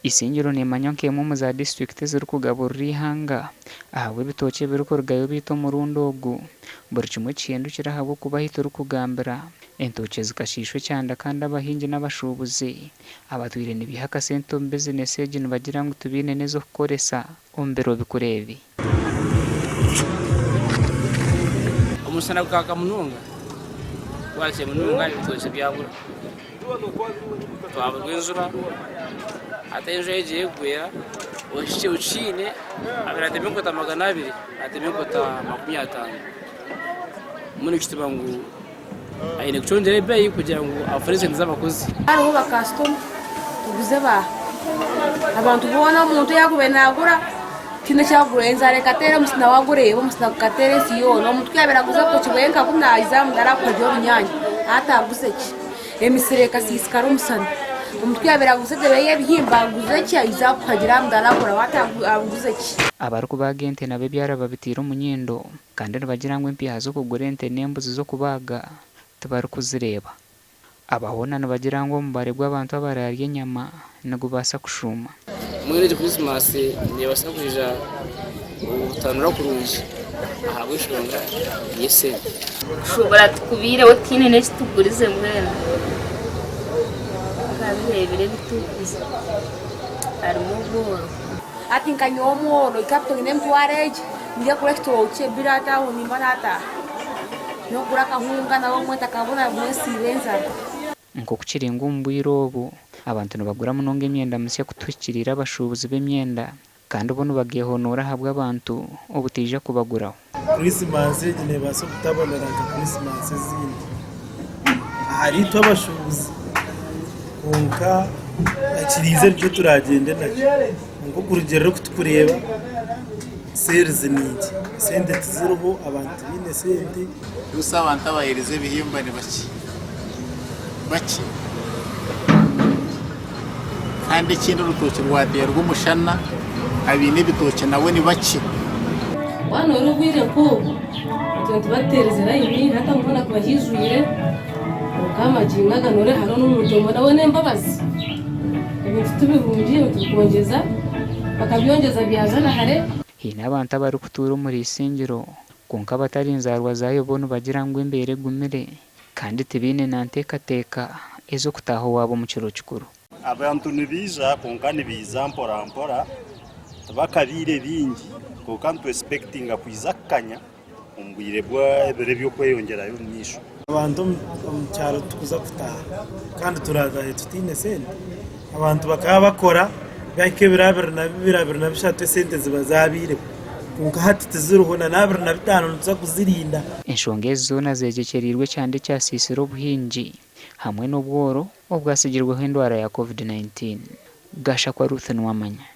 Isingiro neemanywa nk'emwe omu za disiturikiti ezirikugaburira eihanga ahabw'ebitookye ebirikurugayo beitu omurundi ogu buri kimwe kihindukire ahabw'okuba ahi turikugambira entookye zikashiishwa ekyanda kandi abahingi n'abashuubuzi abatwire nibaiha akasente omu bizinesi egi nibagira ngu tibaine n'ez'okukoresa omu biro bikuru ebi. Omushana gukaaka munonga, gwakire munonga ebitookye byabura. Twaburwa enjura, hati enjura egiire kugwera, okiine abaire nateema enkota 200 nateema enkota 50. Mbwenu nikituba ngu aine kukyongyera ebeeyi kugira ngu afune esente z'abakozi. Hariho bakasitoma tuguze baaha? Abantu boona omuntu yaakubaire naagura tihaine eki arikugura enjara ekateera omusana waagureeba omusana gukateera ensi yoona omuntu ku yaabaire aguza obutokye bweye nka kunu naaza aha mudaara kuhagira orunyaanya hati aguze ki? Emisiri ekasiisikara omusana omuntu ku yaabaire aguza edebe y'ebihimba aguze ki? Aija kuhagira aha mudaara aguraho hati aguze ki? Abarikubaaga ente nabo ebyara babiteire omu nyindo. Kandi nibagira ngu empiiha z'okugura ente n'embuzi z'okubaaga tibarikuzireeba. Aba hoona nibagira ngu omubare gw'abantu abaraarye enyama nigubaasa kushuuma. Mbwenu egi Krisimaasi neebaasa kwija obutanura kurungi ahabw'enshonga y'esente. Kushuubura tikubaireho tihaine n'eki tugurize mbwenu okabireebire ebi turikuguza harimu obworo. Hati nka nyowe omworo capital nyine emitwaro egi ndye kugura ekitookye biri hati aho nimba naataaha n'okugura akahunga nabwo obumwe ntakabona bumwe nsiiba enjara. Nk'oku kiri ngu omu bwire obu abantu nibagura munonga emyenda misya kutuhikiriire abashuubuzi b'emyenda kandi bo nibageehonoora ahabw'abantu obutaija kubaguraho. Krisimansi egi neebaasa okutabonera nka Krisimansi ezindi ahariitwe abashuubuzi kwonka ekiriize nikyo turagyende nakyo kwonka okurugiirira oku turikureeba seerizi ni nkye, esente tiziriho abantu tibaine sente. Busa abantu abaheereza ebihimba ni bakye bakye kandi ekindi orutookye rwateerwa omushana abaine ebitookye nabo ni bakye. Waaba ori obwire nk'obu itwe nituba tuteerize layini hati aho hoona kuba haijwire kwonka magingo aga nooreeba hariho n'omuntu omwe nawe n'embabazi ebintu ti birungi ebintu bikongyeza bakabyongyeza byaza na hare. Haine abantu abarikutuura omuri Isingiro Kwonka abatari nzaarwa zaayo bo nibagira ngu embeera egumire kandi tibaine na nteekateeka ez'okutaaha owaabo omu kiro kikuru. Abantu nibaija kwonka nibaija mpora mpora tibakabaire baingi kwonka nitu expectinga kwija kukanya omu bwire bw'ebiro ebirikweyongyerayo omu maisho. Abantu omu kyaro titukuza kutaaha kandi turataahe tutaine sente. Abantu bakaba bakora byahika ebiro 22, 23 esente ziba zabaireho kwonka hati tiziriho na 25 nituza kuzirinda. Enshonga ezi zoona zeegyekyereirwe ekyanda ekyasiisire obuhingi hamwe n'obworo obwatsigirweho endwara ya Covid-19. Gashakwa Ruth Nuwamanya.